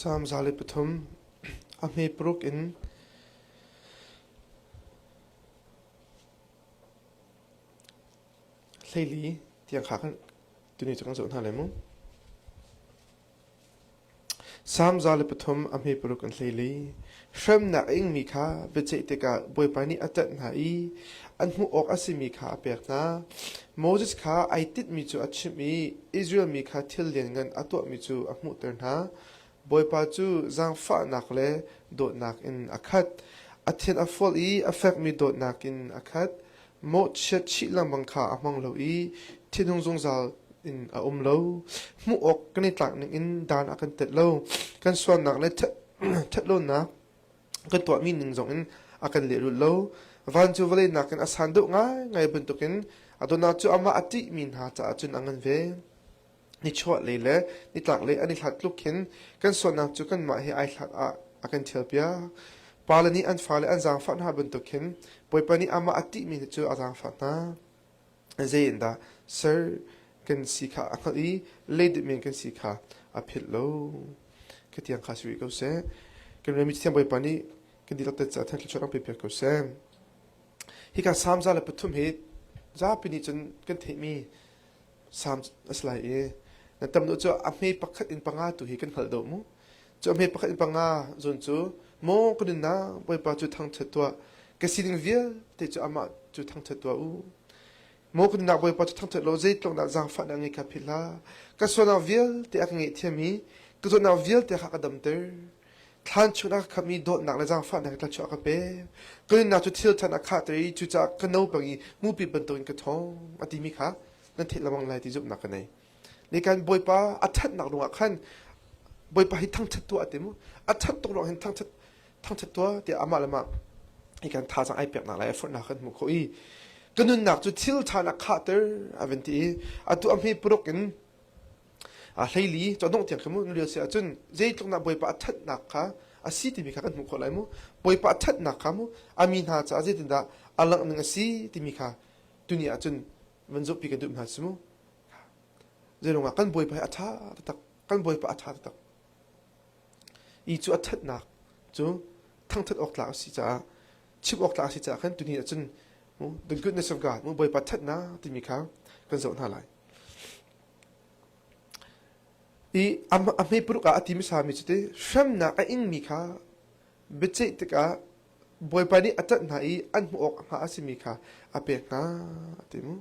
Salm 103 a hme paruk in 14 tiang kha kan tuni cu kan zoh hna lai mu. Salm 103 a hme paruk in 14 Hremnak a ingmi kha biaceih tikah Bawipa nih a ṭanh hna i an hmuh awk a simi kha a pek hna. Moses kha ai tinhmi cu a chimh i Israel mi kha thil lianngan a tuahmi cu a hmuhter hna. Bawipa cu zaangfahnak le dawtnak in a khat. A thin a fual i a fekmi dawtnak in a khat. Mawhchiat chih lengmang kha a hmang lo i thinhung zungzal in a um lo. Hmuh awk kan i tlak ningin dan a kan tet lo. Kan sualnak le ṭhatlonak kan tuahmi ning zongin a kan lehrulh lo. Van cu vawlei nakin a san deuh ngaingai bantukin a dawtnak cu amah a ṭihmi hna caah cun a ngan ve. Nichuahlei le nitlaklei an i hlat tluk khin kan sualnak cu kanmah he ai hlat ah a kan ṭhialpiak. Pale nih an fale an zaangfah hna bantuk khin Bawipa nih amah a ṭihmi cu a zaangfah hna. Zei in dah ser kan si kha a hngalh i leidip men kan si kha a philh lo. Khatiang kha si rih ko seh. Kan rianmi Thiang Bawipa nih kan dihlak te caah thluachuah rak pe piak ko seh. Hika Salm 103 hi zapi nih cun kan theihmi Salm a si lai i na tam deuh cu a hme pakhat in panga tu hi kan hngalh deuh mu. Cu a hme pakhat in panga zawn cu maw ka nunnak Bawipa cu thangṭhat tuah ka sining vialte cu amah cu thangṭhat tuah u. Maw ka nunnak Bawipa cu thangṭhat law zeitluk dah zaangfahnak ngei kha philh hlah. Ka sualnak vialte a ka ngaihthiam i ka zawtnak vialte kha a ka damter. Thlan chungah ka khamh i dawtnak le zaangfahnak thluachuah a ka pek. Ka nunnak cu thil than a khahter i cucaah ka no peng i mupi bantukin ka ṭhawng a timi kha nan theih lengmang lai ti zumhnak ka nei. Ni kan Bawipa a ṭhatnak ruangah khan Bawipa hi thangṭhat tuah a ti mu. A ṭhat tuk ruang hin thangṭhat thangṭhat tuah tiah amah le mah hi kan thazaang ai peknak lai a forhnak kan hmuh khawh i ka nunnak cu thil ṭha in a khahter a van ti i atu a hme paruk in a hleili cawhnawng tiang khi mu na lio si ahcun zeitluk dah Bawipa a ṭhatnak kha a si timi kha kan hmuh khawh lai mu Bawipa a ṭhatnak kha mu a mi hna caah zeitindah a langh ning a si timi kha tuni ahcun van zohpi kan duh hna si mu zeiruang ah kan Bawipa hi a ṭha taktak kan Bawipa a ṭha taktak i cu a ṭhatnak cu thangṭhat awk tlak a si caah chim awk tlak a si caah khan tuni ahcun the goodness of God mu Bawipa ṭhatnak timi kha kan zoh hna lai I a hmeparuk ah a ti hmasami cu ti hremnak a ingmi kha biaceih tikah Bawipa nih a ṭanh hna i an hmuh awk hnga a simi kha a pek hna a ti mu.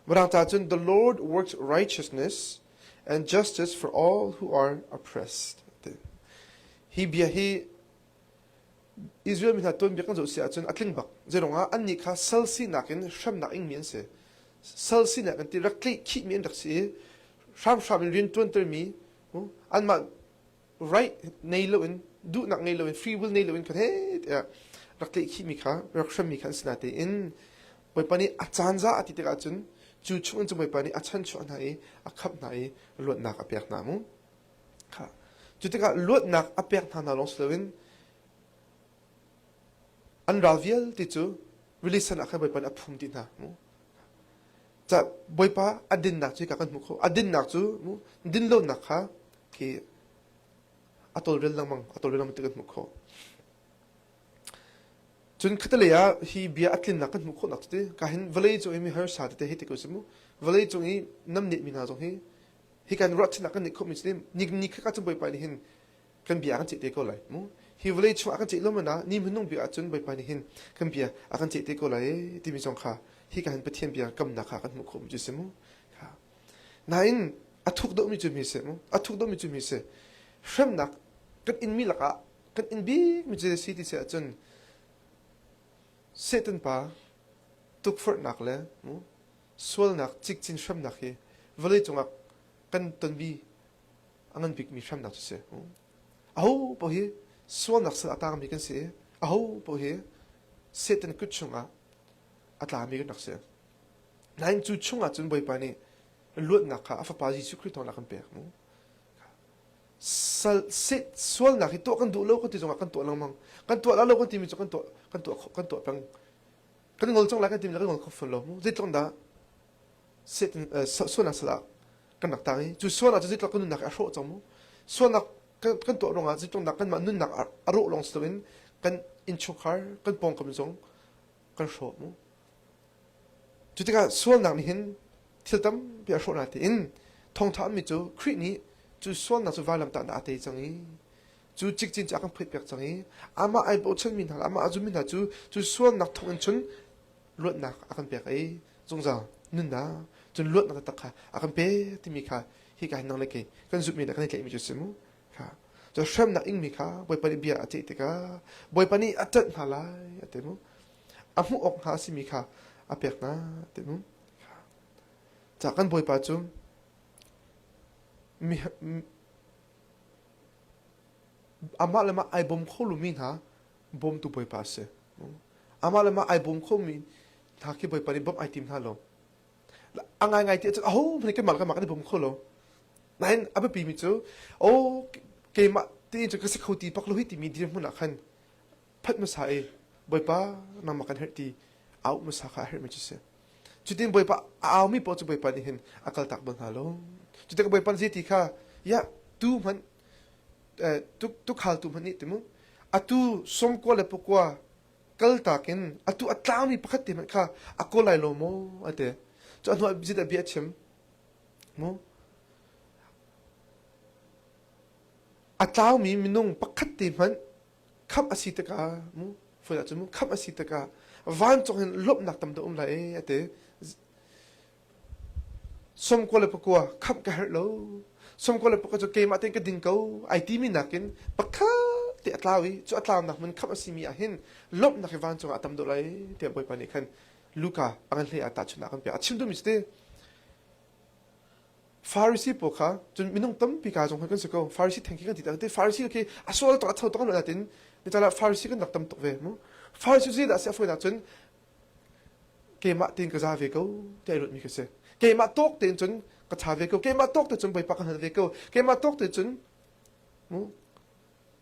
Mirang ca cun the Lord works righteousness and justice for all who are oppressed. Hi bia hi Israel mi hna tuanbia kan zoh si ahcun a tling bak. Zeiruangah annih kha sal sinak in hremnak ingmi an si. Sal sinak in ti rak tlaih khihmi an rak si i hramhram in rian ṭuantermi anmah right nei loin duhnak ngei loin free will nei loin khan he tiah rak tlaih khihmi kha rak hremmi kha an si natein Bawipa nih a caan za a ti tikah cun cu chung in cu Bawipa nih a chanchuah hna i a khamh hna i luatnak a pek hna mu. Cu tikah luatnak a pek hna hna lawng si loin an ral vialte cu rili sen ah khan Bawipa nih a phum dih hna. Ca Bawipa a dinnak cu hika kan hmuh khawh. A dinnak cu dinlonak kha khi a tawlrel lengmang, a tawlrel lengmang ti kan hmuh khawh. Cun khatalei ah hi bia a tlinnak kan hmuh khawhnak cu ti ka hin vawlei cung i mi harsa tete hi ti ko si mu. Vawlei cung i namneh mi hna zong hi hi kan ruahchannak kan neih khawhmi cu ni ni khat ah cun Bawipa nih hin kan bia a kan ceih te ko lai mu hi vawlei chung a kan ceih lo man ah ni hmanung bik ahcun Bawipa nih hin kan bia a kan ceih te ko lai timi zong kha hi ka hin Pathian bia kamnak kha kan hmuh khawhmi cu si mu nain a thuk deuhmi cu mi si mu a thuk deuhmi cu mi si hremnak kan inmi lakah kan in bikmi cu si ti si ahcun Satan pa tukforhnak le mu Sualnak cikcin hremnak hi vawlei cungah kan tonmi a ngan bikmi hremnak cu si. Aho paoh hi sualnak sal a tangmi kan si i aho paoh hi Satan kut chungah a tlami kan rak si. Nain cu chungah cun Bawipa nih luatnak kha a fapa Jesuh Khrih thawngin a kan pek mu. Sal, sualnak hi tuah kan duh lo kan ti zongah kan tuah lengmang. Kan tuah lo kan timi cu kan tuah kan tuah kan tuah peng. Kan ngol cang lai kan timi le kan ngol kho fawn lo mu. Zeitluk dah sualnak sal ah kan rak tang i cu sualnak cu zeitluk kan nunnak a hrawh cang mu. Sualnak kan tuah ruangah zeitluk kanmah nunnak a rawh lawng si loin kan innchungkhar kan pawngkam zong kan hrawh mu. Cu tikah sualnak nih hin thil tampi a hrawh na tiin thawngṭha mi cu Khrih nih cu sualnak cu vailamtahnak a tei cang i cu cikcin cu a kan phuaih piak cang i amah ai bochanmi hna le amah a zummi hna cu cu sualnak thawng in cun luatnak a kan pek i zungzal nunnak cun luatnak taktak kha a kan pek timi kha hika hin nang le kei kan zumhmi le kan i tlaihmi cu si mu kha cu hremnak ingmi kha Bawipa nih bia a ceih tikah Bawipa nih a ṭanh hna lai a ti mu a hmuh awk hnga a simi kha a pek hna a ti mu ca kan Bawipa cu mi amah le mah ai bawm kho lomi hna bawmtu Bawipa a si amah le mah ai bawm khomi hna khi Bawipa nih bawmh ai tim hna lo a ngaingai ti ahcun ahohmanh keimah le keimah kan i bawm kho lo nain a biapimi cu aw keimah tiin cu ka si kho ti bak lo hi timi dirhmun ah khan phanh hmasa i Bawipa nangmah kan herh ti au hmasa kha a herhmi cu si cutin Bawipa a aumi paoh cu Bawipa nih hin a kaltak bal hna lo cutikah Bawipa nih ti kha ya tu hmanh tukhaltu hmanh nih timu atu sawmkua le pakua kaltak in atu a tlangmi pakhat te hmanh kha a kawl lai lo maw a ti cu a hnuah zit a bia a chim mu a tlaumi minung pakhat te hmanh khamh a si tikah mu foi ahcun mu khamh a si tikah vancung hin lawmhnak tam deuh um lai e a ti Sawmkua le pakua khamh ka herh lo. Sawmkua le pakua cu keimah tein ka ding ko ai timi nakin pakhat te a tlau i cu a tlaunak hmun khamh a simi ah hin lawmhnak hi vancung ah a tam deuh lai tiah Bawipa nih khan Luka a ngan hlei ah tahchunhnak kan pek. A chim duhmi cu ti Farisi pawl kha cun minung tampi ka zong kan si ko. Farisi theng khi kan ti tak ti Farisi khi a sual tuk a tho tuk an natin ni cala Farisi kan rak tam tuk ve mu. Farisi zei dah si a fawinak cun keimah tein ka za ve ko ti ai ruatmi ka si keimah tawk tein cun ka ṭha ve ko keimah tawk te cun Bawipa ka hngal ve ko keimah tawk te cun mu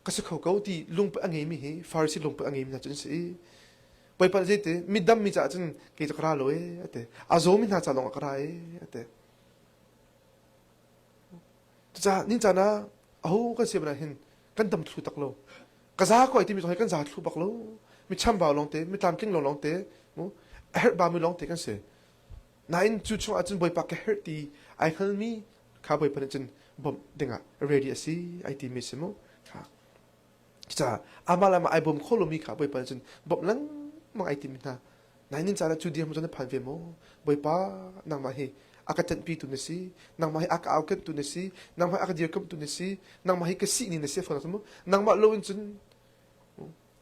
ka si kho ko ti lungput a ngeimi hi Pharisee lungput a ngeimi hna cu an si i Bawipa nih zeiti midam mi caah cun kei cu ka ra lo e a ti a zawmi hna ca lawngah ka ra e a ti Cucaah nin caan ah aho kan si hin kan dam thlu tak lo. Ka za ko ai timi zong hi kan za thlu bak lo. Mi chambau lawngte, mi tlamtling lo lawngte, mu a herh bami lawngte kan si. Nain cu chung ahcun Bawipa ka herh ti ai hngalmi kha Bawipa nih cun bawmh dingah ready a si ai timi si mu. Kha. Cucaah amah le amah ai bawm kho lomi kha Bawipa nih cun bawmh lengmang ai timi hna. Nain caan ah cu dirhmun cu na phan ve maw? Bawipa, nangmah hi a ka ṭanhpitu na si, nangmah hi a ka aukenhtu na si, nangmah hi a ka dirkamhtu na si, nangmah hi ka sihni na si a fawn mu. Nangmah lo in cun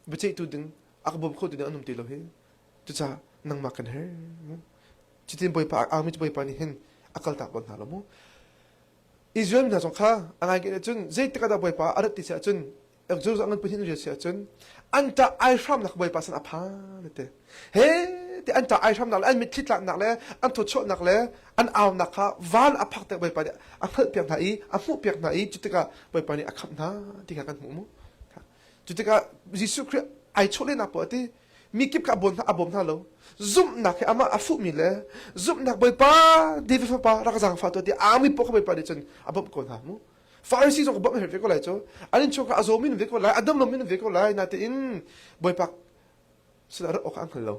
biaceihtu ding a ka bawm khotu ding an um ti lo hi. Cucaah nangmah kan herh. Cutin Bawipa a aumi cu Bawipa nih hin a kaltak bal hna lo mu. Israel mi hna zong kha a ngai cun zeitik ah dah Bawipa a rat ti si ahcun Jerusalem an pahnih rian si ahcun an ṭah aihramnak Bawipa sin a phan ti. He ti an ṭah aihramnak le an mitthli tlaknak le an thawchuahnak le an aunak kha van a phak tik Bawipa nih a hngalhpiak hna i a hmuhpiak hna i cu tikah Bawipa nih a khamh hna ti kha kan hmuh mu. Cu tikah Jesuh Khrih ai chawhlehnak poah ti mi kip kha a bawm hna a bawm hna lo. Zumhnak he amah a fuhmi le zumhnak Bawipa David fapa rak zaangfah tuah ti aumi poah kha Bawipa nih cun a bawmh ko hna mu. Farasi zong bawmh herh ve ko lai cu. An innchungkhar a zawmi nan ve ko lai, a dam lomi nan ve ko lai. Natein Bawipa sinah rat awk an hngal lo.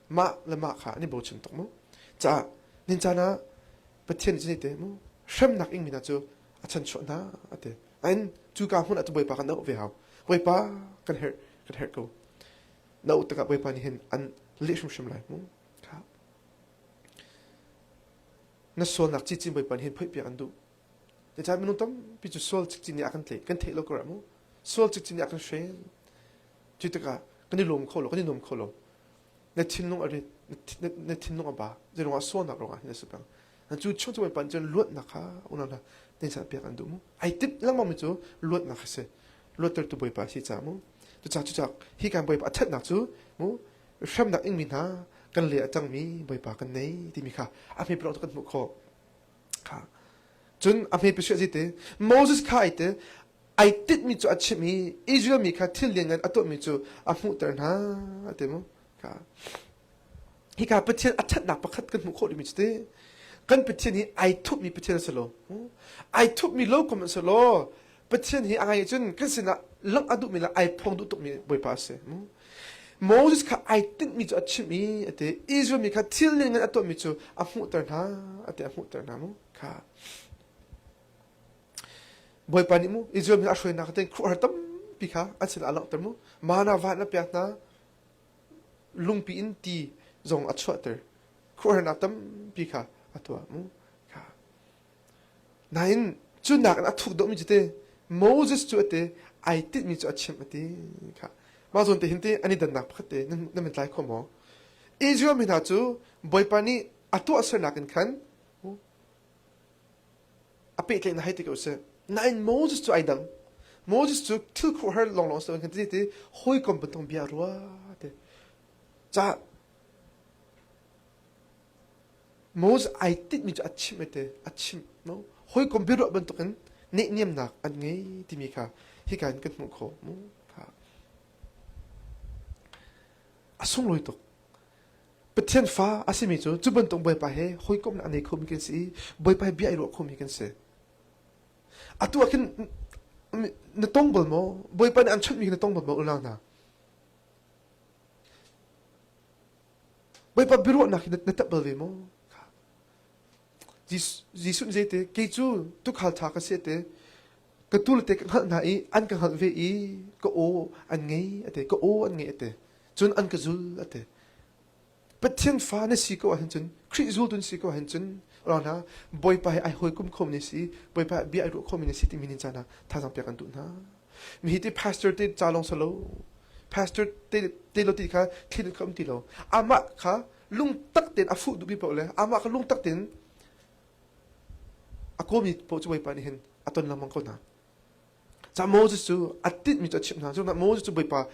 Mah le mah kha an i bochan tuk mu. Caah nin caan ah Pathian nih cun te mu hremnak ingmi hna cu a chanchuah hna a ti. Nain cuka hmun ah cu Bawipa kan auh ve hau. Bawipa kan herh kan herh ko. Na auh tikah Bawipa nih hin an leh hrimhrim lai mu. Na sualnak cicin Bawipa nih hin phoihpiak an duh. Cucaah minung tampi cu sual cikcin nih a kan tlaih, kan theih lo ko rah mu. Sual cikcin nih a kan hren. Cu tikah kan i lawm kho lo, kan i nuam kho lo. Na thinlung a rit, na thinlung a ba. Zeiruang ah sualnak ruangah hin a si peng. Cu chung cu Bawipa nih cun luatnak kha unau hna tin pek an duh mu. Ai timh lengmang mi cu luatnak a si. Luattertu Bawipa a si caah mu. Cucaah cucaah hi kan Bawipa a ṭhatnak cu mu hremnak ingmi hna kan le a cangmi Bawipa kan nei timi kha a hme kan hmuh khawh. Kha. Cun a hme pisuah te Moses kha ai te ai titmi cu a chimh i Israel mi kha thil lianngan a tuahmi cu a hmuhter hna a ti mu. Kha. Hika Pathian a ṭhatnak pakhat kan hmuh khawh dingmi cu ti kan Pathian hi ai thupmi Pathian a si lo. Ai thupmi lo kom a si lo. Pathian hi a ngai cun kan sinah langh a duhmi le ai phuang duh tukmi Bawipa a si. Moses kha ai tinhmi cu a chimh i a ti. Israel mi kha thil lianngan a tuahmi cu a hmuhter hna a ti a hmuhter hna mu kha. Bawipa nih mu Israel mi a hruainak te khuaruahhar tampi kha an sinah a langhter mu. Mana van a pek hna lungpi in ti zong a chuahter. Khuaruahharnak tampi kha a tuah mu kha. Nain cu nakin a thuk deuhmi cu te Moses cu a ti ai tinhmi cu a chimh a ti kha. Mah zawn te hin te an i dannak pakhat te nan nan tlai kho maw? Israel mi hna cu Bawipa nih a tuahsernak in khan a pehtlaihnak hei ti ko seh. Nain Moses cu ai dang. Moses cu thil khuahar lawnglawng si loin khan ti ti hawikom bantuk bia rua ti. Ca Moses ai tinhmi cu a chimh te a chimh no hawikom biaruah bantukin neihniamnak an ngei timi kha hika in kan hmuh khawh mu kha a sunglawi tuk Pathian fa a simi cu cu bantuk Bawipa he hawikomhnak a nei khomi kan si i Bawipa he bia i ruah khomi kan si. Atu ah khin na tong bal maw? Bawipa nih an chawnhmi khi na tong bal maw unau hna? Bawipa biaruahnak hi na tap bal ve maw? Jesuh nih zeite kei cu tuukhal ṭha ka si te ka tu le te ka hngalh hna i an ka hngalh ve i ka aw an ngei a ti ka aw an ngei a ti cun an ka zul a ti Pathian fa na si ko ahhin cun Khrih zultu na si ko ahhin cun ro hna Bawipa he ai hawikom khomi na si Bawipa bia ai ruah khomi na si timi nin caan ah thazaang pek an duh hna mi hi ti pastor te ca lawng salo pastor te te lo ti kha thil kha um ti lo amah kha lungtak tein a fuh duhmi paoh le amah kha lungtak tein a kawmi paoh cu Bawipa nih hin a ton lengmang ko hna. Ca Moses cu a tinhmi cu a chimh hna. Cu Moses cu Bawipa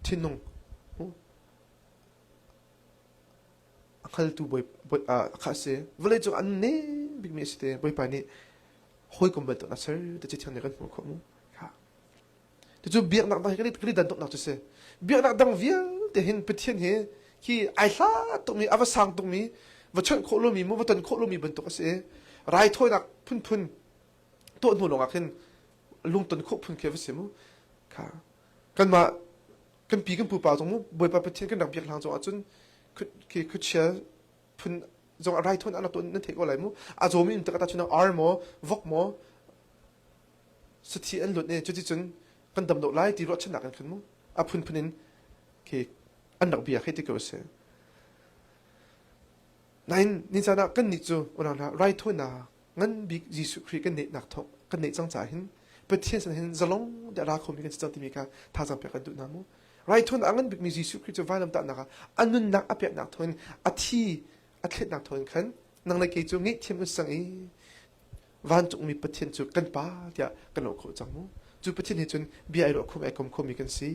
thinlung a hngaltu kha a si. Vawlei cung an nem bikmi a si te Bawipa nih hawikom bantuk a ser ti cu thiang nih kan hmuh khawh mu. Cucu biaknak dang hi kan i dan tuknak cu si. Biaknak dang vialte hin Pathian hi khi ai hlat tukmi, a va sang tukmi, va chawnh khawh lomi, mu va ton khawh lomi bantuk a si i raithawinak phunphun tuah hnu lawngah khin lungton khawh phun khi va si mu. Kha kanmah kan pi kan pupa zong mu Bawipa Pathian kan rak biak hlang zong ahcun khi khuachia phun zong a raithawinak an rak tuah nan theih ko lai mu. A zawmi um tak ah ar maw, vok maw, sathi an luat i cuticun kan dam deuh lai ti ruahchannak in khan mu a phunphun in khi an rak bia khi ti ko si. Nain ni caan ah kan nih cu unau hna raithawinak ngan bik Jesuh Khrih kan neihnak thawk kan neih cang caah hin Pathian sin hin zalong te ra khomi kan si cang timi kha thazaang pek kan duh hna mu. Raithawinak a ngan bikmi Jesuh Khrih cu vailamtahnak ah a nunnak a peknak thawngin a thi a thletnak thawngin khan nang le kei cu ngaihthiam kan si cang i vancungmi Pathian cu kan Pa tiah kan auh khawh cang mu. Cu Pathian he cun bia ai ruah khom ai kom khomi kan si.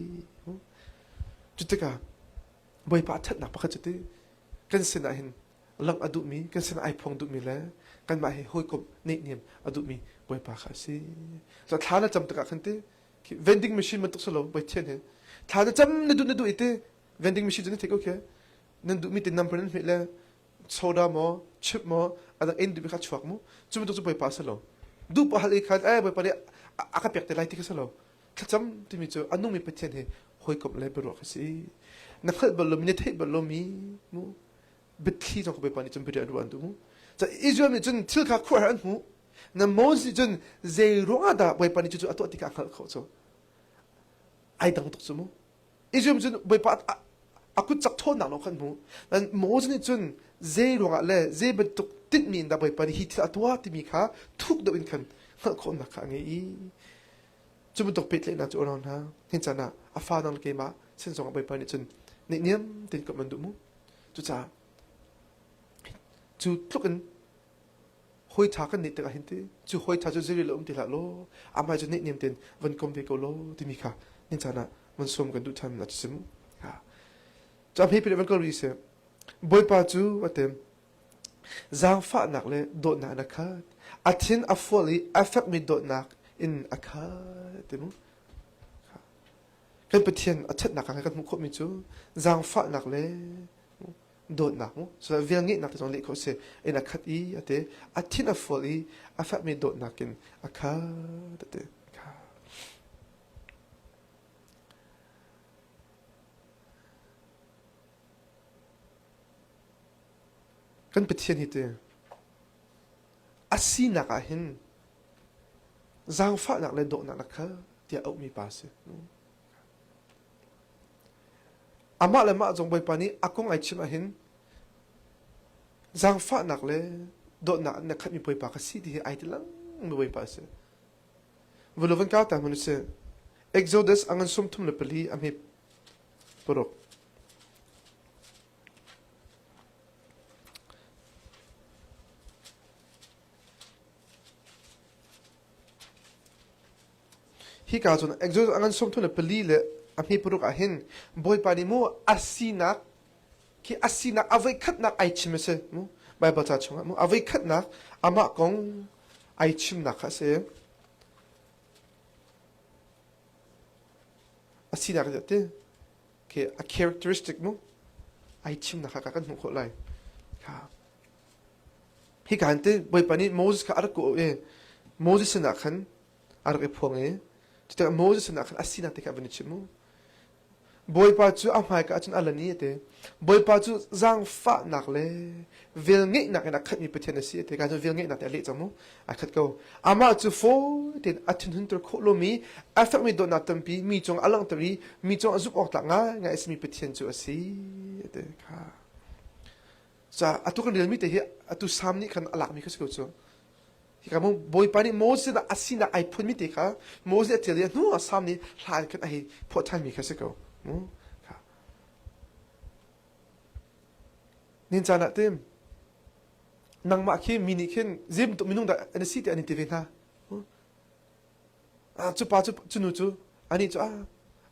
Cu tikah Bawipa a ṭhatnak pakhat cu ti kan sinah hin langh a duhmi, kan sinah ai phuang duhmi le kanmah he hawikom neihniam a duhmi Bawipa kha a si. So thla na cam tikah khan ti vending machine bantuk si lo Pathian he thla na cam na duh na duh i ti vending machine cu na theih ko khi nan duhmi ti number nan hmeh le soda maw chip maw a dang en duhmi kha chuak mu cu bantuk cu bawipa a si lo duh pa hal i khan eh bawipa nih a ka pek te lai ti kha si lo thlacam timi cu a nungmi pathian he hawikomh le biaruah kha si na hngalh bal lomi na theih bal lomi mu biathli zong ka bawipa nih cun biaruah ruah an duh mu ca Israel nih cun thil kha khuaruahhar an hmuh na Moses nih cun zei ruangah dah bawipa nih cucu a tuah ti kha a hngalh khawh cu ai dang tuk cu mu Israel cun Bawipa a kut cak ṭhawnnak lawng khan hmu. Moses nih cun zei ruangah le zei bantuk tinhmi in dah Bawipa nih hi thil a tuah timi kha thuk deuh in khan hngalh khawhnak kha a ngei i cu bantuk pehtlaihnak cu unau hna hin caan ah a fa nang le keimah sin zongah Bawipa nih cun neihniam tein komh an duh mu. Cucaah cu tluk in hawi ṭha kan neih tikah hin ti cu hawi ṭha cu ziri le um ti hlah law amah cu neihniam tein van kom ve ko law timi kha nin caan ah van sawm kan duh ṭhan a si mu cu a hme van kal rih si Bawipa cu a tem zaangfahnak le dawtnak in a khat a thin a fual i a fekmi dawtnak in a khat ti mu kan Pathian a ṭhatnak ah kan hmuh khawhmi cu zaangfahnak le dawtnak mu so velngeihnak te zong leh khawh si in a khat i a te a thin a fual i a fekmi dawtnak in a khat a te. Kan Pathian hi ti a sinak ah hin zaangfahnak le dawhnak na khal tiah auhmi pa a si. Amah le mah zong Bawipa nih a kong ai chim ahhin zaangfahnak le dawtnak na khatmi Bawipa ka si ti hi ai ti lengmang Bawipa a si. Vulu van kau ta hmun si. Exodus a ngan 34 a hme paruk. Hika cun Exodus a ngan 34 le a hme paruk ah hin Bawipa nih mu a sinak khi a sinak a voikhatnak ai chim a si mu Baibal ca chungah mu a voikhatnak amah kong ai chimnak kha a si. A sinak ti khi a characteristic mu ai chimnak kha kan hmuh khawh lai. Kha Hika hin ti Bawipa nih Moses kha a rak kawh i Moses sinah khan a rak i phuang i cutikah Moses sinah khan a sinak te kha a van i chim mu. Bawipa cu a hmaika ah cun a lan i a ti. Bawipa cu zaangfahnak le velngeihnak in a khatmi Pathian a si a ti. Ka cu velngeihnak te a leh cang mu. A khat ko. Amah cu fawi tein a thinhunter khawh lomi, a fekmi dawtnak tampi mi cung a langhter i mi cung a zumh awk tlak ngaingai a simi Pathian cu a si a ti. Kha. Ca atu kan relmi te hi atu Salm nih khan a lakmi kha si ko cu. Hika mu Bawipa nih Moses a sinak ai phunmi te kha Moses a ṭial i a hnu ah Salm nih hla in khan a hei phuah ṭhanmi kha si ko. Mu kha. Nin caan ah tim nangmah khi mi nih khin zei bantuk minung dah an si ti an i ti ve hna. Ah cu pa cu cu nu cu anih cu ah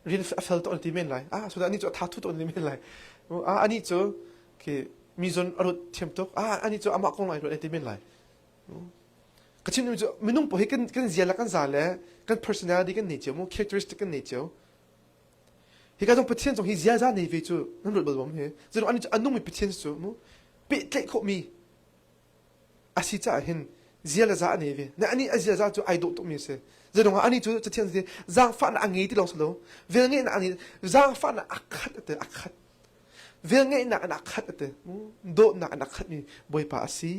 rian a fel tuk an ti men lai. Ah so anih cu a tha thu tuk an ti men lai. Ah anih cu khi mi zawn a ruat thiam tuk. Ah anih cu amah kong lai ruat an ti men lai. Ka chim cu minung pawl hi kan kan zia le kan za le kan personality kan nei cio mu characteristic kan nei cio. Hika zong Pathian zong hi ziaza nei ve cu nan ruat bal bom hi. Zong ani cu a nungmi Pathian cu mu pehtlaih khawhmi a si caah hin zia le za a nei ve. Na ani a ziaza cu ai dawh tukmi a si. Zedong ah ani cu Pathian si zaangfahnak a ngei ti lawng si lo. Velngeihnak a ngei zaangfahnak a khat a te a khat. Velngeihnak in a khat a ti. Dawtnak in a khatmi Bawipa a si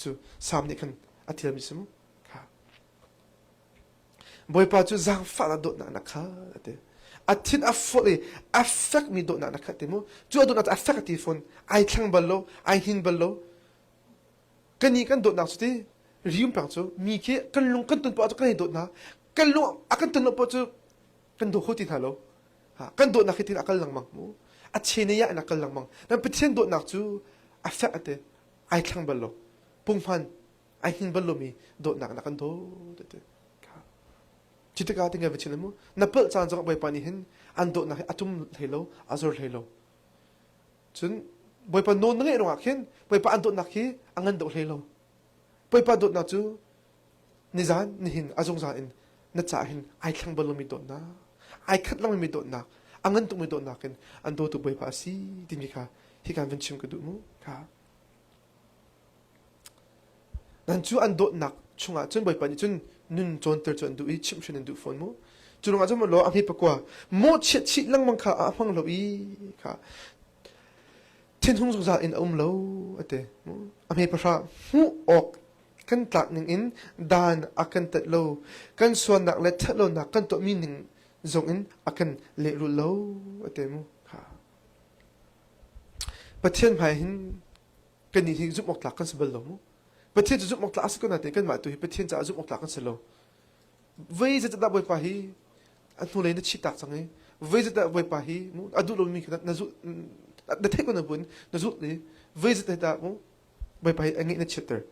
cu Salm nih khan a thialmi si mu. Bawipa cu zaangfahnak dawtnak in a khat a ti. A thin a fawlh i a fekmi dawtnak in a khat ti mu. Cu a dawtnak cu a fek a ti fawn. Ai thleng bal lo, ai hnin bal lo. Kan i kan dawtnak cu ti rium peng cu mi khi kan lung kan ton poah cu kan i dawt hna. Kan lung a kan ton lo poah cu kan daw kho ti hna lo. Kan dawtnak hi tin a kal lengmang mu. A chenei ah in a kal lengmang. Nan Pathian dawtnak cu a fek ate ai thlang bal lo. Punghman ai hnin bal lomi dawtnak na kan dawt ate. Cu tikah tinge va chim mu. Na palh caan zong Bawipa nih hin an dawtnak hi a tum hlei lo, a zor hlei lo. Cun Bawipa nawl na ngeih ruangah khin Bawipa an dawtnak hi a ngan deuh hlei lo. Bawipa dawtnak cu Nizan nihin a zungzal in na caah hin ai thleng bal lomi dawtnak, ai khat lengmangmi dawtnak, a ngan tukmi dawtnak in an dawtu Bawipa a si timi kha hika van chim ka duh mu. Kha. Nan cu an dawtnak chungah cun Bawipa nih cun nun cawnter cu an duh i chimhhrin an duh fawn mu. Cu ruangah cun law a hme pakua mawhchiat chih lengmang kha a hmang lo i kha thinhung zungzal in a um lo a ti. A hme pahra hmuh awk kan tlak ningin dan a kan tat lo kan sualnak le ṭhatlonak kan tuahmi ning zongin a kan lehrulh lo a ti mu kha Pathian hmai hin kannih hi zumh awk tlak kan si bal lo mu Pathian cu zumh awk tlak a si ko nain kanmah tu hi Pathian caah zumh awk tlak kan si lo vei zeicahdah Bawipa hi a hnulei na chih tak cang i vei zeicahdah Bawipa hi mu a duh lomi kha na zulh na theih ko na buin na zulh i vei zeicahdah mu Bawipa hi a ngeih na chiatter.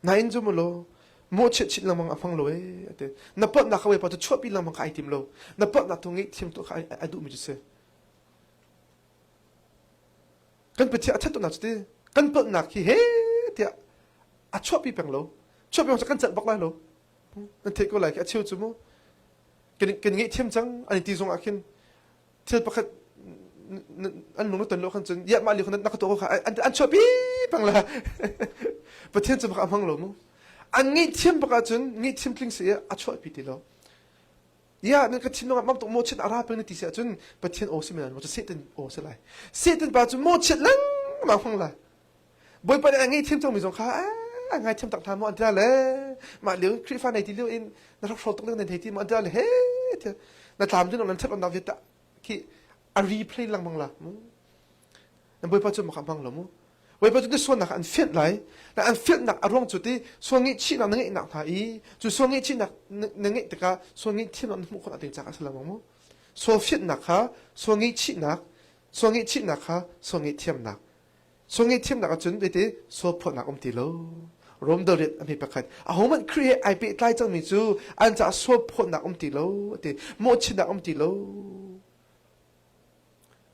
Nain cu maw mawhchiat chin lengmang a hmang lo ee ati. Na palhnak kha Bawipa cu chuahpi lengmang kha ai tim lo. Na palhnak tu ngaihthiam tu kha ai duhmi cu si. Kan Pathian a that tuknak cu ti kan palhnak hi he tiah a chuahpi peng lo. Chuahpi peng cu kan celh bak lai lo. Nan theih ko lai khi a cheu cu mu. Kan kan ngaihthiam cang an i ti zong ah khin thil pakhat an lung na ton lo khan cun ya mah li na ka tuah kha an an chuahpi pang la pathian cu bak a hmang lo mu an ngaihthiam bak ahcun ngaihthiam tling si a chuahpi ti lo ya nan ka thinlung ah mam tuk mawchiat a ra peng na ti si ahcun pathian aw si men mo cu satan aw si lai satan pa cu mawchiat lengmang hmang lai. Bawipa nih a ngaihthiam cangmi zong kha a ngaithiam tak hna maw an ti le mah lio Khrihfa nei ti lio in na hrokhrawl tuk lio nan thei ti maw an ti le he na tlam ding nan ṭhat lonak viat khi a replay lengmang la mu na Bawipa cu maka hmang lo mu Bawipa cu na sualnak an fianh lai na an fianhnak a ruang cu ti sual ngaihchihnak na ngeihnak hna i cu sual ngaihchihnak na ngeih tikah sual ngaihthiamnak na hmuh khawh ding caah a si lengmang mu sual fianhnak kha sual ngaihchihnak sual ngaihchihnak kha sual ngaihthiamnak Sual ngaihthiamnak ahcun zeiti sual phawtnak um ti lo. Rom doriat a hme pakhat. Ahohmanh Khrih he ai pehtlai cangmi cu an caah sual phawtnak um ti lo a ti. Mawhchiatnak um ti lo.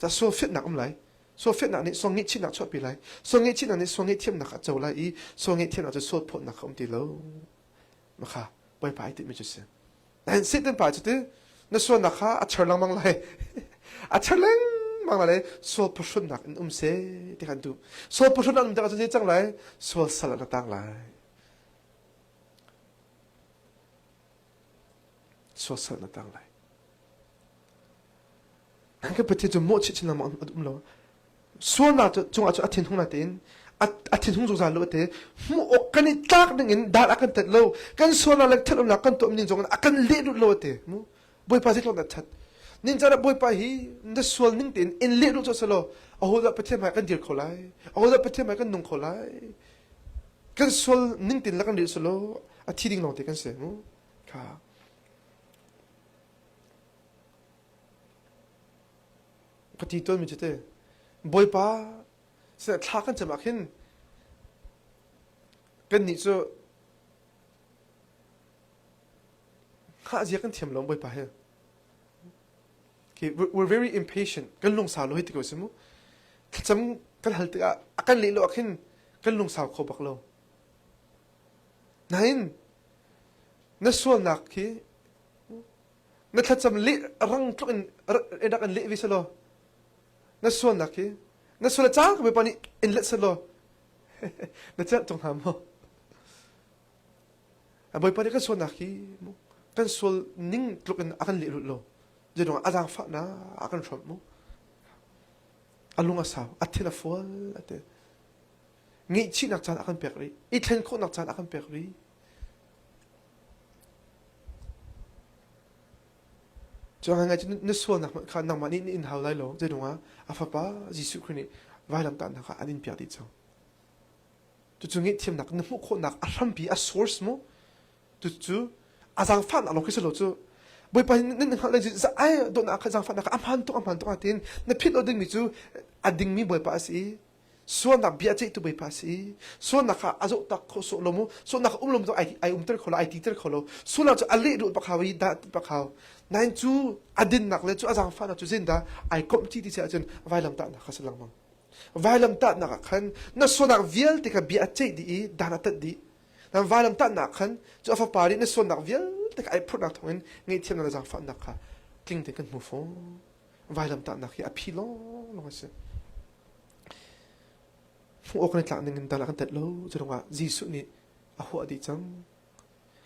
Ca sual fianhnak um lai. Sual fianhnak nih sual ngaihchihnak chuahpi lai. Sual ngaihchihnak nih sual ngaihthiamnak a co lai i sual ngaihthiamnak cu sual phawtnak kha um ti lo. Makha Bawipa ai timi cu si. Nan Satan pa cu ti na sualnak kha a char lengmang lai. a char lengmang lai sual phuhrunnak in um seh ti kan duh. Sual phuhrunnak um tikah cun zei cang lai? Sual sal ah na tang lai. Sual sal na tang lai. Nan kan Pathian cu mawhchih chin lengmang a um lo. Sualnak cungah cu a thinhung na tein a thinhung zungzal lo te hmuh awk kan i tlak ding in dan a kan tet lo kan sualnak le thatlonak kan tuah ning zong in a kan lehrulh lo te mu Bawipa zeitluk dah that nin caan ah Bawipa hi na sual ning tein in lehrulh cu selaw ahodah Pathian hmai kan dir kho lai ahodah Pathian hmai kan nung kho lai kan sual ning tein la kan ril selaw a thi ding lawng te kan si mu kha Ka ti tawnmi cu te Bawipa sinah thla kan cam ah khin kannih cu hngah zia kan thiam lo Bawipa he. Okay, we're very impatient. Kan lungsau lo hi ti ko si mu. Thlacam kan hal tikah a kan leh lo ah khin kan lungsau kho bak lo. Nain na sualnak khi Na thlacam leh rang tluk in rak in leh ve selaw na sualnak hi na sual a cang Bawipa nih in let selaw na celh tung hnga maw? Bawipa nih kan sualnak hi kan sual ning tluk in a kan lehrulh lo. Zeiruangah a zaangfahnak a kan hrawmh mu. A lung a sau, a thin a fual a ti. Ngaihchihnak caan a kan pek rih, i thlen khawhnak caan a kan pek rih. Cu ngaingai cu na sualnak hmanh kha nangmah nih na in hau lai lo. Zeiruangah a fapa Jesuh Khrih nih vailamtahnak ah an in piak dih cang. Cucu ngaihthiamnak na hmuh khawhnak a hrampi a source mu. Cucu a zaangfahnak lawng khi si lo cu. Bawipa nan hngalh lai ai dawtnak kha zaangfahnak kha a hmaan tuk a hmaan tuk ah tiin na philh lo dingmi cu a dingmi Bawipa a si i Sualnak bia ceihtu Bawipa a si. Sualnak kha a zohtak khawh sawh lo mu. Sualnak um lo mu ai ai umter kho lo, ai titer kho lo. Sualnak cu a leh duh bak hau i dah bak hau. Nain cu a dinnak le cu a zaangfahnak cu zindah ai komh ti ti si ahcun vailamtahnak kha si lengmang. Vailamtahnak ah khan na sualnak vialte kha bia a ceih dih i dan a tat dih. Nan vailamtahnak khan cu a fapa nih na sualnak vialte kha ai phurhnak thawngin ngaihthiamnak le zaangfahnak kha tling tein kan hmu fawn. Vailamtahnak hi a phi lawnglawng a si. Hmuh awk kan i tlak ning in dal a kan tet lo. Cu Jesuh nih a huah dih cang.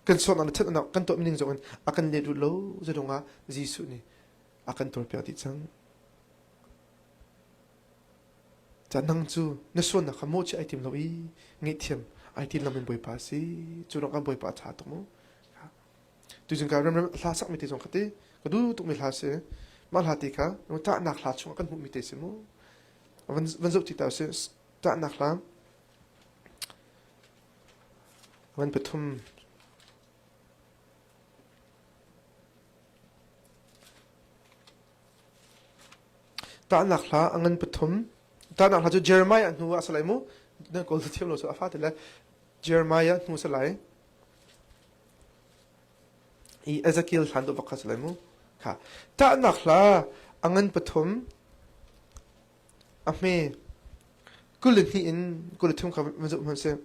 Kan sualnak le ṭhatnak kan tuah ning zong in a kan let lo. Cu Jesuh nih a kan tuarpiak dih cang. Ca nang cu na sualnak kha mawhchiah ai tim lo i ngaihthiam ai tim lomi Bawipa a si. Cu ruangah Bawipa a ṭha tuk mu. Tuzing ka remrem hla sakmi te zong kha ti ka duh tukmi hla si. Mah hla te kha ṭahnak hla chungah kan hmuhmi te si mu. Van, van zoh ti ta usih. Ṭahnak hla van pathum Ṭahnak hla a ngan pathum. Ṭahnak hla cu Jeremiah hnu ah a si lai mu. Na kawl thiam lo cu a fate le Jeremiah hnu a si lai. I Ezekiel hlan dawh bak kha si lai mu. Kha. Ṭahnak hla a ngan pathum a hme 22 in 23 kha van zoh hmanh sih.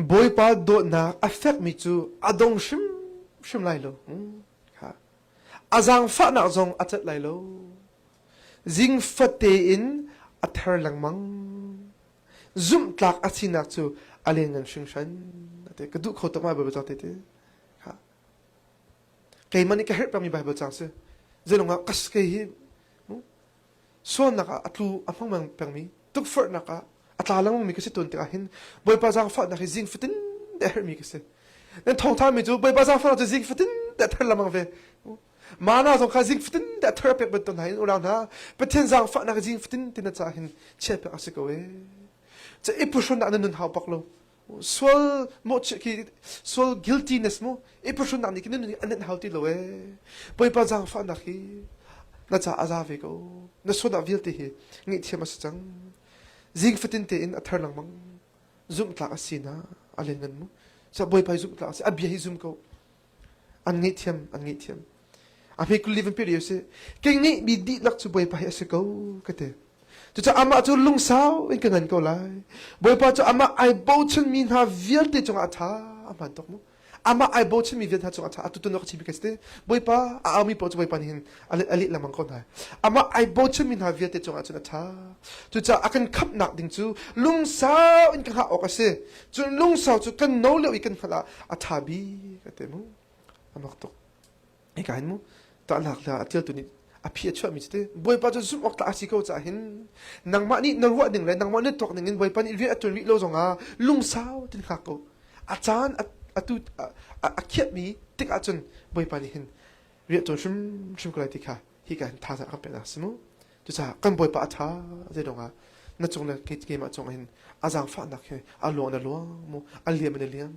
Bawipa dawtnak a fekmi cu a dong hrimhrim lai lo. Kha. A zaangfahnak zong a cat lai lo. Zing fate in a ther lengmang. Zumhtlak a sinak cu a lianngan hringhran. Ka duh kho tuk ma Bawipa te te. Kha. Keimah nih ka herh pengmi Baibal caang si. Zeilung ah kas kei hi sualnak ah a tlu a hmang pengmi tukforhnak ah a tla lengmangmi ka si tawn tikah hin Bawipa zaangfahnak hi zing fatin te a herhmi ka si. Nan thawngthami cu Bawipa zaangfahnak cu zing fatin te a thar lengmang ve. Mana zong kha zing fatin te a thar a pek bantuk hna in unau hna Pathian zaangfahnak zing fatin ti na caah hin chiat pek a si ko ee. Ca i phuhrunnak na nun hau bak lo. Sual mawhchiah khi sual guiltiness mu i phuhrunnak nih khin nun an hau ti lo ee. Bawipa zaangfahnak hi na ca a za ve ko. Na sualnak vialte hi ngaihthiam a si cang. Zing fatin tein a thar lengmang. Zumhtlak a si na a lianngan mu. Sa Bawipa hi zumhtlak a si. A bia hi zum ko. An ngaihthiam, an ngaihthiam. A hme kulli van pe si. Kei ngeihmi dihlak cu Bawipa hi a si ko ka ti. Cucaah amah cu lungsau in ka ngan ko lai. Bawipa cu amah ai bochanmi hna vialte cungah a ṭha. A hmaan tuk mu. Amah ai bochanmi vialte hna cungah a ṭha. Atu tun ka chimmi ka si te. Bawipa a aumi paoh cu Bawipa nih hin a leh lengmang ko hna. Amah ai bochanmi hna vialte cungah cun a ṭha. Cucaah a kan khamhnak ding cu lungsau in ka hngah awk a si. Cun lungsau cu kan no lio i kan hngalh ah a ṭha bik a ti mu. A mak tuk. Hika hin mu tahnak hla a ṭialtu nih a phi a chuahmi cu ti Bawipa cu zumh awk tlak a si ko caah hin nangmah nih na ruah ning le nangmah na tuak ning in Bawipa nih rian a ṭuan rih lo zongah lungsau tin hngak ko. A caan atu a khiahmi tik ahcun Bawipa nih hin rian ṭuan hrimhrim ko lai ti kha hika hin thazaang a kan peknak a si mu. Cucaah kan Bawipa a ṭha zeidong ah na cung le keimah cung hin a zaangfahnak hi a luang in a luang mu a liam in a liam.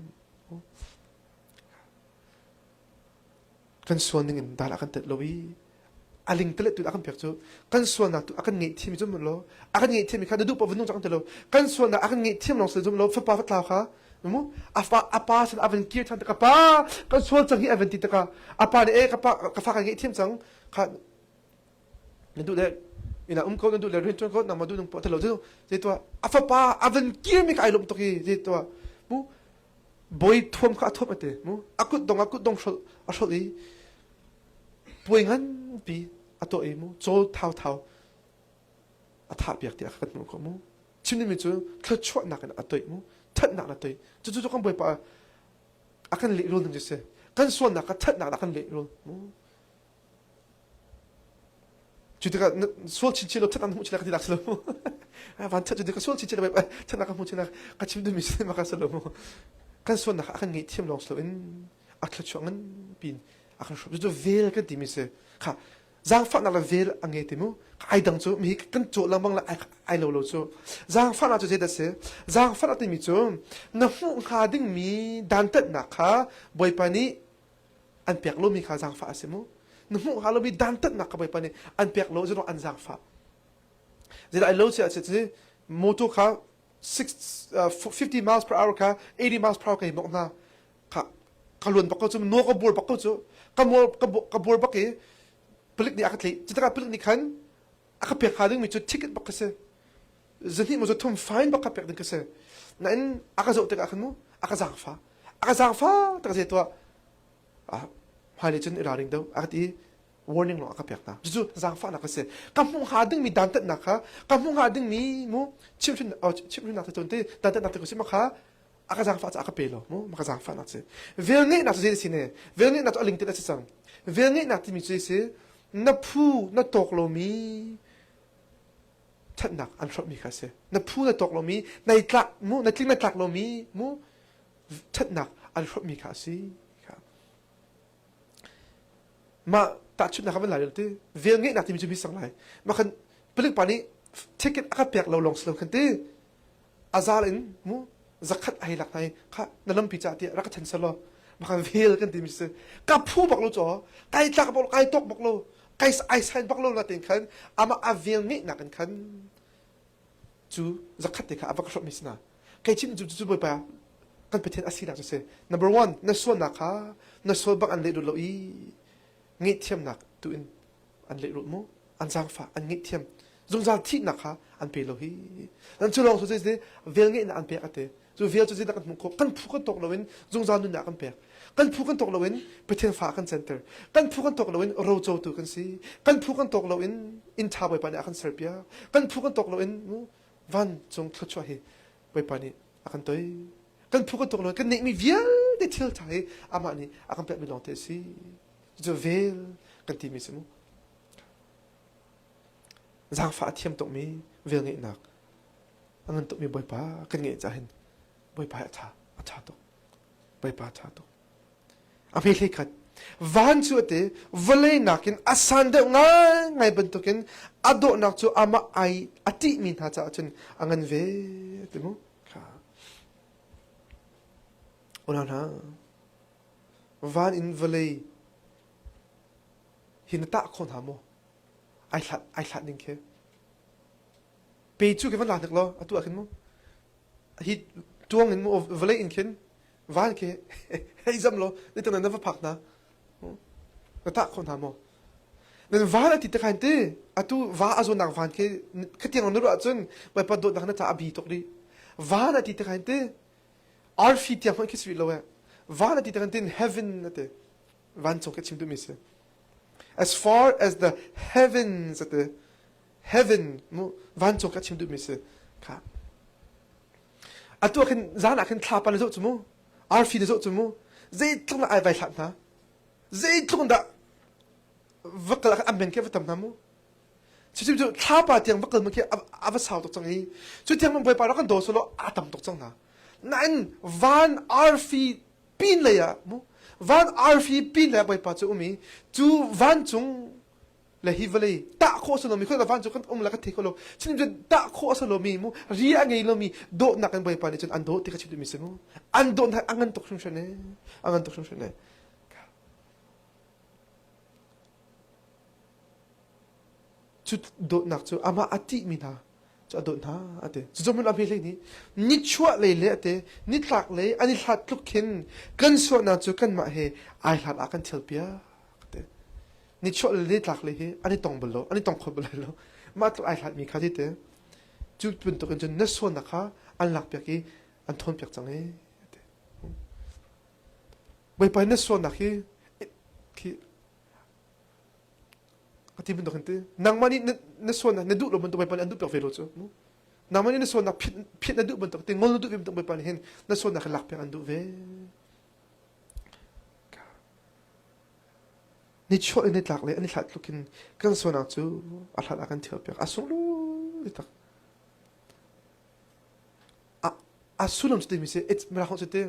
Kan sual ning in dal a kan tet lo i a ling telet tu a kan pek cu kan sualnak tu a kan ngaihthiam zum lo a kan ngaihthiam kha na duh paoh vun cang ti lo kan sualnak a kan ngaihthiam lawng si zum lo fapa fatlau kha mu a fa a pa sin a van kir than ka pa kan sual cang hi a van ti taka a pa nih e ka pa ka fa kan ngaihthiam cang kha na duh le ina um ko na duh le rian tuan ko nangmah duh nung po thalo cu zei tua a fapa a van kir mi ka ai lom tuk i zei tua mu bawi thuam kha a thuam ate mu a kut dong a kut dong hrolh a hrolh i puai nganpi a tuah i mu caw thau thau a thah piak tiah kan hmuh ko mu chimmi cu thluachuahnak in a toih mu thatnak in a toih cu cu kan bawipa a kan lehrul ning cu si kan sualnak kha thatnak a kan lehrul mu Cu tikah sual chinchin lo that an hmuh chin ka ti lak si lo mu. Van that cu tikah sual chinchin lo thatnak ka hmuh chin ka chim duhmi si ma ka si lo mu. Kan sualnak a kan ngaihthiam lawng si loin a thluachuah ngan pin a kan hrawm. Cucu vel kan timi si. Kha zaangfahnak le vel a ngei ti mu. Ai dang cu mi kan cawh lengmang le ai lo lo cu. Zaangfahnak cu zeidah si? Zaangfahnak timi cu na hmuh hnga dingmi dantatnak kha Bawipa nih an pek lomi kha zaangfah a si mu na hmuh hnga lomi dantatnak kha Bawipa nih an pek lo cu an zaangfah zeidah ai lo si ah si motor kha 50 miles per hour kha 80 miles per hour ka hi mok hna kha ka luan bak ko cu no ka bur bak ko cu ka mol ka bur bak i palik nih a ka tli cutikah palik nih khan a ka pek hnga dingmi cu ticket bak ka si zahnih maw thum fine bak ka pek ding ka si nain a ka zoh tikah khan mu a ka zaangfa a ka zaangfa tak zei tuah hmailei cun i ralring deuh a ka ti warning lawng a ka pek hna cucu zaangfahnak a si ka hmuh hnga dingmi dantatnak kha ka hmuh hnga dingmi mu chimhrin chimhrinnak te cun te dantatnak te ko si ma kha a ka zaangfah caah a ka pe lo mu ma ka zaangfahnak si vel ngeihnak cu zei si ne vel ngeihnak cu a lingtin a si cang vel ngeihnak timi cu si na phu na tawk lomi ṭhatnak an hrawmmi kha a si. Na phu na tawk lomi, nai tlak mu, na tling na tlak lomi mu ṭhatnak an hrawmmi kha a si. Mah tahchunhnak kan van lai lo ti vel ngeihnak timi cu mi sang lai. Mah khan palik pa nih ticket a ka pek lo lawng si lo khan ti azal in mu zakhat a hei lak hna i kha na lampi ca tiah rak ka then selaw mah khan vel kan timi si ka phu bak lo caw kai tlak bak lo kai tawk bak lo kai ai sign bak lo na ten khan amah a vel ngeihnak in khan cu zakhat te kha a va ka hrawmh mi sina kai chim cu cu bawipa kan pathian a sinak cu si number one na sualnak kha na sual bak an lehrul lo i ngaihthiamnak tu in an lehrulh mu an zaangfah an ngaihthiam zungzal thihnak kha an pe lo hi nan cu lawng cu zei vel ngeihnak an pek ate cu vel cu zeidah kan hmuh khawh kan phu kan tawk loin zungzal nunnak kan pek kan phu kan tawk loin Pathian fa kan center kan phu kan tawk loin rocotu kan si kan phu kan tawk loin inn ṭha Bawipa nih a kan serpiak kan phu kan tawk loin vancung thluachuah hi Bawipa nih a kan toi kan phu kan tawk loin kan neihmi vialte thil ṭha hi amah nih a kan pekmi lawng te a si. Cu vel kan timi si mu. Zaangfah a thiam tukmi velngeihnak a ngan tukmi Bawipa kan ngeih cah hin Bawipa hi a ṭha, a ṭha tuk. Bawipa a ṭha tuk. A hme hlei khat. Van cu a ti, vawlei nakin a san deuh ngaingai bantukin a dawhnak cu amah ai a ṭihmi hna caah cun a ngan ve ti mu. Kha. Unau hna, van in vawlei hi na tah kho hna maw? Ai hlat ai hlat ning khi. Pe cu khi van la hnik law atu ah khin mu. Hi tuang in mu vawlei in khin van khi hei zam law ni tang na va phak hna. Na tah kho hna maw? Nan van a ti te khan ti atu va a zawnak van khi khatiang na ruah cun Bawipa dawtnak na ca a bi tuk rih. Van a ti te khan ti arfi tiang hmanh khi si rih lo eh. Van a ti te khan tin heaven a ti. Vancung khi chim duhmi si. As far as the heavens a ti. Heaven mu vancung ka chim duhmi si. Kha. Atu ah khin zan ah khin thlapa na zoh cu mu. Arfi na zoh cu mu. Zeitluk na ai vai hlat hna. Zeitluk dah va kal ah an men khi va tam hna mu. Cucu cu thlapa tiang va kal mu khi a va sau tuk cang i cu tiang man Bawipa rak kan daw selaw a tam tuk cang hna. Nain van arfi pin lei ah mu van arfi pin lei ah Bawipa cu um i cu vancung le hi vawlei tah khawh a si lomi khoi van cu kan um la kan thei kho lo chin cun tah khawh a si lomi mu ri a ngei lomi dawtnak in Bawipa nih cun an dawt ti ka chim duhmi si mu an dawtnak a ngan tuk hringhran e a ngan tuk hringhran e Cu dawtnak cu amah a ṭihmi hna cu a dawt hna a ti. Cucu mun a hme hlei nih nichuah lei le a ti nitlak lei an i hlat tluk khin kan suahnak cu kanmah he ai hlat ah kan thialpiak a ti. Nichuah lei le nitlak lei hi an i tong bal lo, an i tong kho bal lo. Mah tluk ai hlatmi kha ti te. Cu bantuk in cun na sualnak kha an lakpiak i an thawnpiak cang i a ti. Bawipa na sualnak hi khi a ti bantuk hin ti nangmah nih na sualnak na duh lo bantuk Bawipa nih an duh piak ve lo cu nangmah nih na sualnak phit phit na duh bantuk ti ngol na duh ve bantuk Bawipa nih hin na sualnak hi lak piak an duh ve nichuah le nitlak le an i hlat tluk in kan sualnak cu a hlat ah kan thial piak a sunglawi tak a a sullam cu timi si it's mirang cu ti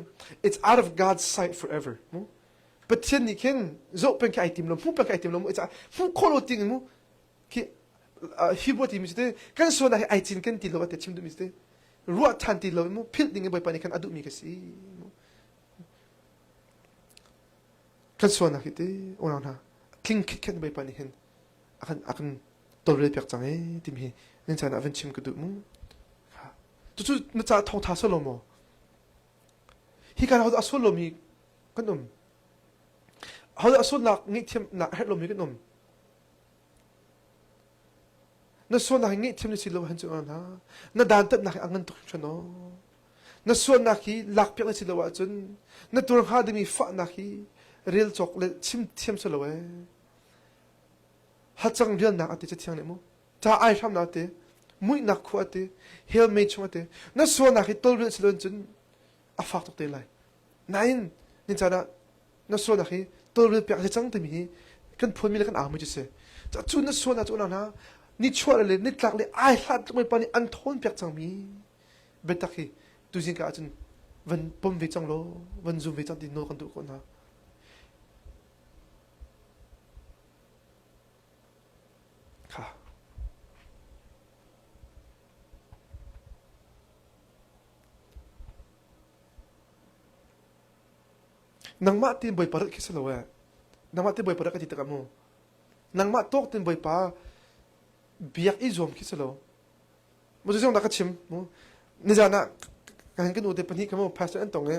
it's out of God's sight forever mu Pathian nih khin zoh peng khi ai tim lo hmuh peng khi ai tim lo mu hmuh khawh lo ting mu khi Hebrew timi cu te kan sualnak hi ai cin kan ti lo ate chim duhmi cu te ruah ṭhan ti lo mu philh ding in Bawipa nih khan a duhmi ka si mu kan sualnak hi te unau hna tling khit khan Bawipa nih hin a kan a kan tawlrel piak cang e timi hi nan caan ah van chim ka duh mu cucu na ca thawngtha solo maw hi kan a sual lomi kan um. Hodah sualnak ngaihthiamnak a herh lomi kan um. Na sualnak hi ngaihthiam na si lo han cu hna. Na dantatnak hi a ngan tuk hringhran aw. Na sualnak hi lakpiak na si lo ahcun na tuar hnga dingmi fahnak hi rel cawk le chim thiam si lo ee. Hacang rialnak a ti cathiang nih mu. Ca ai hramnak a ti. Muihnak khua a ti. Hell mei chung a ti. Na sualnak hi tolrel si lo cun a fak tuk te lai. Nain ni caan ah na sualnak hi tawlrel piak a si cang timi hi kan phuanmi le kan aumi cu si. Cu na sualnak cu unau hna nichuah le nitlak le ai hlat tluk pa nih an thawn piak cangmi biatak hi tuzing ka ahcun van pom ve cang law van zum ve cang ti nawl kan duh ko hna. Kha. Nangmah tiin Bawipa rat khi si lo ee. Nangmah tiin Bawipa rat ka ti tikah mu. Nangmah tawk tiin Bawipa biak i zuam khi si lo. Mu cu dah ka chim mu. Nizan ah kan kan ute pahnih kha mu pastor an tong i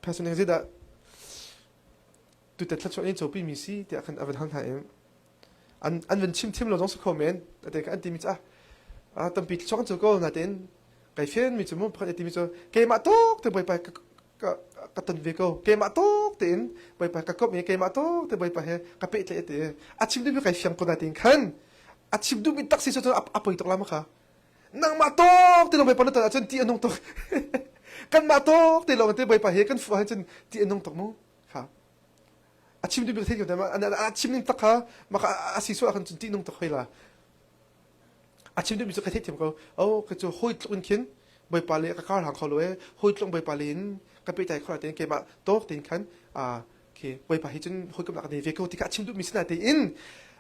pastor nih zeidah tute thluachuah in copi mi si tiah khan a van hal hna i an an van chim thiam lo zong si kho men ate an timi cu ah tampi thluachuah kan co ko natein kai fian mi cu mu pakhat timi cu keimah tuk te bawipa ka ka ka ton ve ko keimah tuk tein bawipa ka komh i keimah tuk te bawipa he ka pehtlaih ati a chim duhmi kai fiang ko natein khan a chim duhmi tak si cu a poi tuk la ma kha nangmah tuk te lawng bawipa na ton ahcun ti a nung tuk kanmah tuk te lawng te bawipa he kan fuh ahcun ti a nung tuk mu kha. A chim duhmi ka thei ko a chim ning tak kha maka a si sual ahkhan cun ṭihnung tuk hoi la. A chim duhmi cu ka theihthiam ko. Oh, ka cu hawi tluk in khin Bawipa le ka kar hlang kho lo ee. Hawi tluk Bawipa le in ka pehtlai kho tein keimah tawk tein khan ah khi Bawipa hi cun hawikomnak ka nei ve ko ti kha a chim duhmi si na tein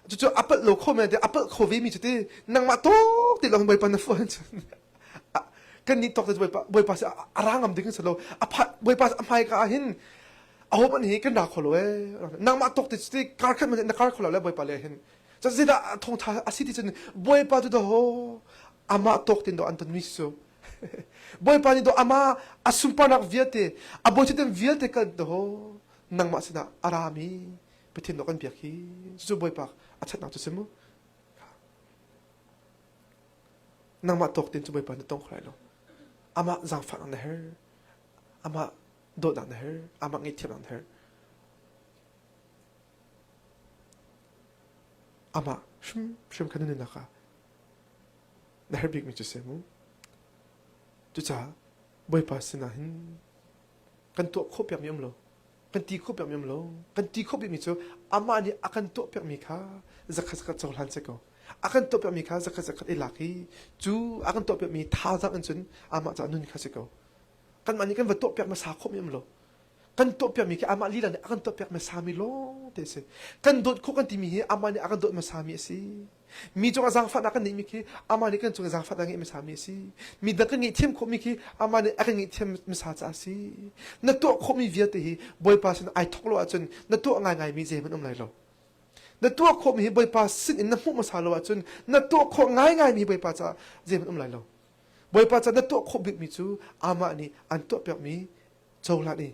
cucu a palh lo kho men a palh kho ve mi cu ti nangmah tawk ti lawng Bawipa na fuan cun kan nih tawk te Bawipa Bawipa si a ra ngam ding si lo a Bawipa a hmai ka ah hin a ho hmanh hi kan ra kho lo ee nangmah tawk te cu kar khat na kar kho lo le Bawipa le hin Zeidah thawngṭha a si ti cun Bawipa cu daw amah tawk tin daw an tonmi cu. Bawipa nih daw amah a sunparnak vialte a bawichutin vialte kan daw nangmah sinah a rami Pathian daw kan biak hi cucu Bawipa a ṭhatnak cu si mu. Nangmah tawk tin cu Bawipa na tong kho lai lo. Amah zaangfahnak na herh. Amah dawtnak na herh. Amah ngaihthiamnak na herh. Amah hrimhrim kha na nunnak ah na herh bikmi cu si mu. Cucaah Bawipa sinah hin kan tuah khawh piakmi um lo. Kan ti khawh piakmi um lo. Kan ti khawh bikmi cu amah nih a kan tuah piakmi kha zakhat zakhat cohlan si ko. A kan tuah piakmi kha zakhat zakhat i lak i cu a kan tuah piakmi thazaang in cun amah caah nun kha si ko. Kanmah nih kan va tuah piak hmasa khawhmi um lo. Kan tuahpiakmi khi amah lila nih a kan tuahpiak hmasami lawng te a si. Kan dawt khawh kan timi hi amah nih a kan dawt hmasami a si. Mi cungah zaangfahnak kan neihmi khi amah nih kan cungah zaangfahnak ngeih hmasami a si. Mi dang kan ngaihthiam khawhmi khi amah nih a kan ngaihthiam hmasa caah a si. Na tuah khawhmi vialte hi Bawipa sin ai thawk lo ahcun na tuah ngaingaimi zeihmanh um lai lo. Na tuah khawhmi hi Bawipa sin in na hmuh hmasa lo ahcun na tuah khawh ngaingaimi Bawipa caah zeihmanh um lai lo. Bawipa caah na tuah khawh bikmi cu amah nih an tuahpiakmi cohlan i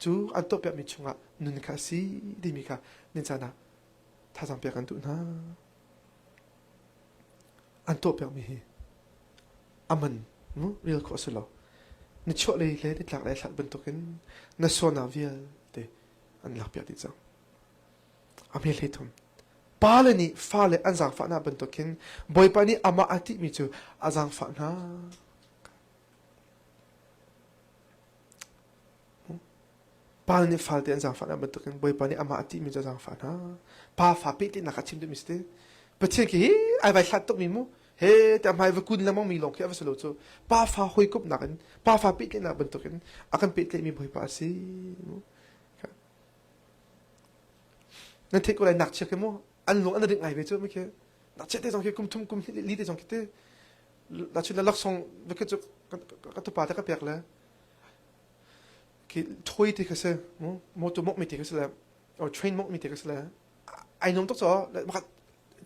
cu an tuahpiakmi chungah nun kha a si timi kha nin caan ah thazaang pek an duh hna. An tuahpiakmi hi a man mu rel khawh a si lo. Nichuah lei le nitlak lei hlat bantukin na sualnak vialte an lakpiak dih cang. A hme hlei thum. Pale nih fale an zaangfahnak bantukin Bawipa nih amah a tihmi cu a zaangfah hna. Pa nih falte an zaangfah hna bantukin Bawipa nih amah a ṭihmi cu a zaangfah hna. Pa fa pehtlaihnak a chim duhmi si ti. Pathian khi hi ai vai hlat tukmi mu. He te hmai va kun lengmang mi lawng khi a va si lo cu. Pa fa hawikomhnak in pa fa pehtlaihnak bantukin a kan pehtlaihmi Bawipa a si. Nan theih ko lai nak chia khi mu an lung an ring ngai ve cu mi khi nak chia te zong khi kum thum kum hnih li te zong khi te la chun laksawng va khi cu ka tupa te ka pek le khi toy ti kha si motor mok mi ti kha si le or train mok mi ti kha si le ai nom tuk cho maka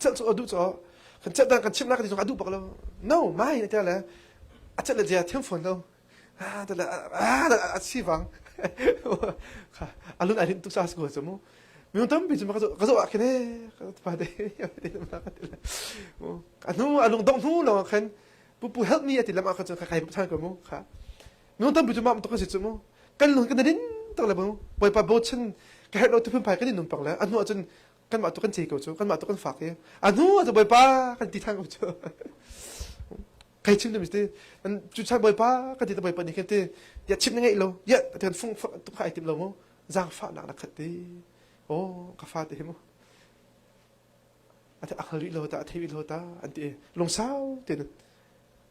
cel cu adu cho kan cel dan kan chim na ka ti zong adu bak lo no mai na te le a cel le zia thiam phone lo ah te le ah a si wang alun ai rin tuk sa ko chu mu mi tampi chu ka ka zo ah khin e ka pa te a hnu a lung dong hnu lawng khan pu pu help me ati lam ah khan cun kai than ko mu kha minung tampi cu mah tuk kan si cu mu kan lung kan rin tak le mu bawipa bochan ka herh lo tu phunphai kan in nung pak le a hnu ah cun kanmah tu kan cei ko cu kanmah tu kan fak i a hnu ah cun bawipa kan ti than ko cu kai chim demi ti cu chan bawipa kan ti te bawipa nih khin ti ya chim na ngeih lo ya kan fung tu kha ai tim lo mu zaangfahnak na khat ti oh ka fa te hi mu a hngal rih lo ta a thei rih lo ta an ti lungsau tein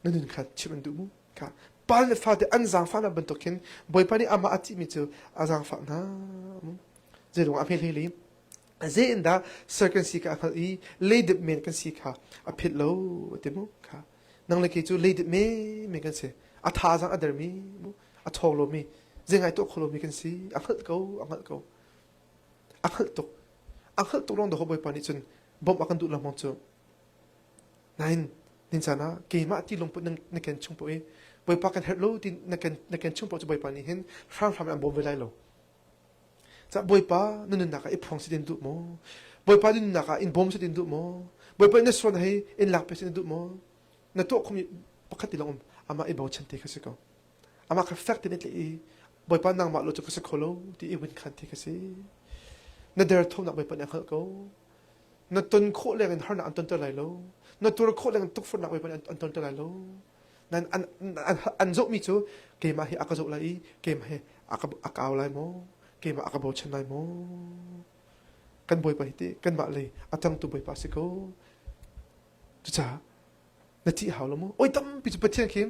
na nun kha chim an duh mu kha pa le fate an zaangfahnak bantuk khin bawipa nih amah a tihmi cu a zaangfah hna zeilung a hme hlei zei in dah ser kan si kha a hngalh i leidip men kan si kha a philh lo a ti mu kha nang le kei cu leidip men men kan si a thazaang a dermi mu a ṭhawng lomi zei ngai tuah kho lomi kan si a hngalh ko a hngalh ko A hngalh tuk. A hngalh tuk lawng dawh Bawipa nih cun bawmh a kan duh lengmang cu. Nain nin caan ah keimah ti lungput na ken chung paoh i Bawipa kan herh lo ti na ken na ken chung paoh cu Bawipa nih hin hramhram in an bawm ve lai lo. Cah Bawipa na nunnak ah i phuang si din duh maw? Bawipa na nunnak ah in bawm si din duh maw? Bawipa na suan hei in lak pe si din duh maw? Na tuah khomi pakhat ti lawng um amah i bochan te kha si ko. Amah kha fek tein a tlaih i Bawipa nangmah lo cu ka si kho lo ti i vun khan ti ka si. Na derthawmnak Bawipa nih a hngalh ko. Na ton khawh leng in harnak an tonter lai lo. Na tuar khawh leng in tukforhnak Bawipa nih an tonter lai lo. Nan an, an, an zohmi cu keimah hi a ka zoh lai i keimah hi a ka, a ka au lai maw? Keimah a ka bochan lai maw? Kan Bawipa hi ti kanmah lei a ṭangtu Bawipa si ko. Cucaah na ṭih hau lo mu. Oi tampi cu Pathian khi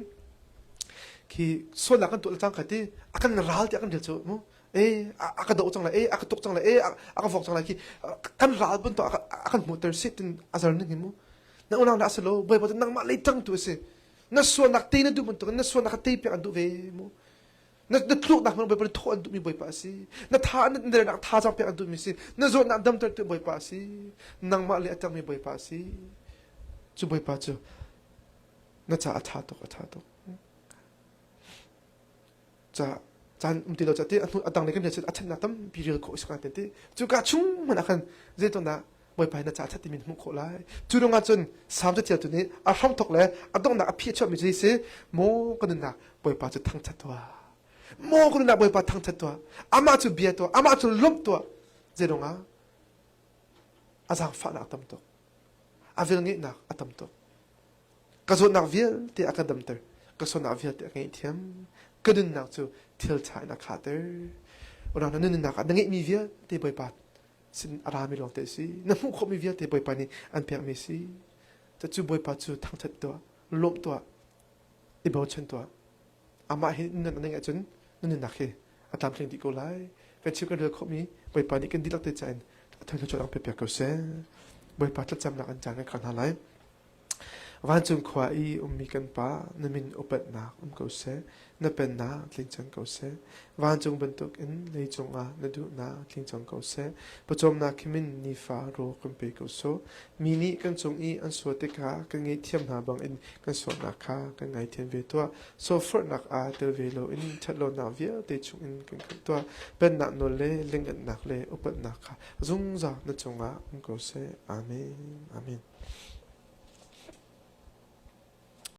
khi sualnak kan tuah le cangka ti a kan ral tiah kan rel cu mu. E a ka doh cang lai, e a ka tuk cang lai, e a ka vok cang lai khi kan ral bantuk a kan hmuhter si tin a zar ning hi mu. Na unau na a si lo, Bawipa cu nangmah lei ṭangtu a si. Na sualnak te na duh bantuk in na sualnak kha tei piak an duh ve mu. Na na tluknak hmang Bawipa nih thawh an duhmi Bawipa a si. Na tha na dernak thazaang pek an duhmi si. Na zawtnak damter tu Bawipa a si. Nangmah le a ṭangmi Bawipa a si. Cu Bawipa cu na ca a ṭha tuk a ṭha tuk. Ca caan um ti lo ca ti a hnu a dang le kan a ṭhatnak tampi rel khawh si ka ti. Cu ka chung hmanh ah khan zeitindah Bawipa na ca ṭhat timi na hmuh khawh lai. Cu ruangah cun Salm caṭialtu nih a hramthawk le a donghnak a phi a chuahmi cu si maw ka nunnak Bawipa cu thangṭhat tuah. Maw ka nunnak Bawipa thangṭhat tuah. Amah cu bia tuah. Amah cu lawmh tuah. Zei ruangah a zaangfahnak a tam tuk. A velngeihnak a tam tuk. Ka zawtnak vialte a ka damter. Ka sualnak vialte a ka ngaihthiam. Ka nunnak cu thil ṭha in a khahter. Unau na nunnak ah na ngeihmi vialte Bawipa sin a rami lawngte a si. Na hmuh khawhmi vialte Bawipa nih an pekmi a si. Cucu Bawipa cu thangṭhat tuah, lawmh tuah, i bochan tuah. Amah hi nun a ngeih ahcun na nunnak hi a tlamtling dih ko lai. Kan chim kan rel khawhmi Bawipa nih kan dihlak te ca in a thluachuah dang pe ko seh. Bawipa thlacamnak an caan kan khar hna lai. Vancung khua i ummi kan Pa, na min upatnak um ko seh, na pennak tling cang ko seh. Vancung bantukin leicung ah na duhnak tling cang ko seh. Pawcawmnak khimin nifa rawl kan pe ko sawh. Mi nih kan cung i an sual tikah kan ngaihthiam hna bangin kan sualnak kha kan ngaithiam ve tuah. Soforhnak ah tel ve loin ṭhatlonak vialte chungin kan khamh tuah. Pennak nawl le lingannak le upatnak kha zungzal na cungah um ko seh. Amen. Amen.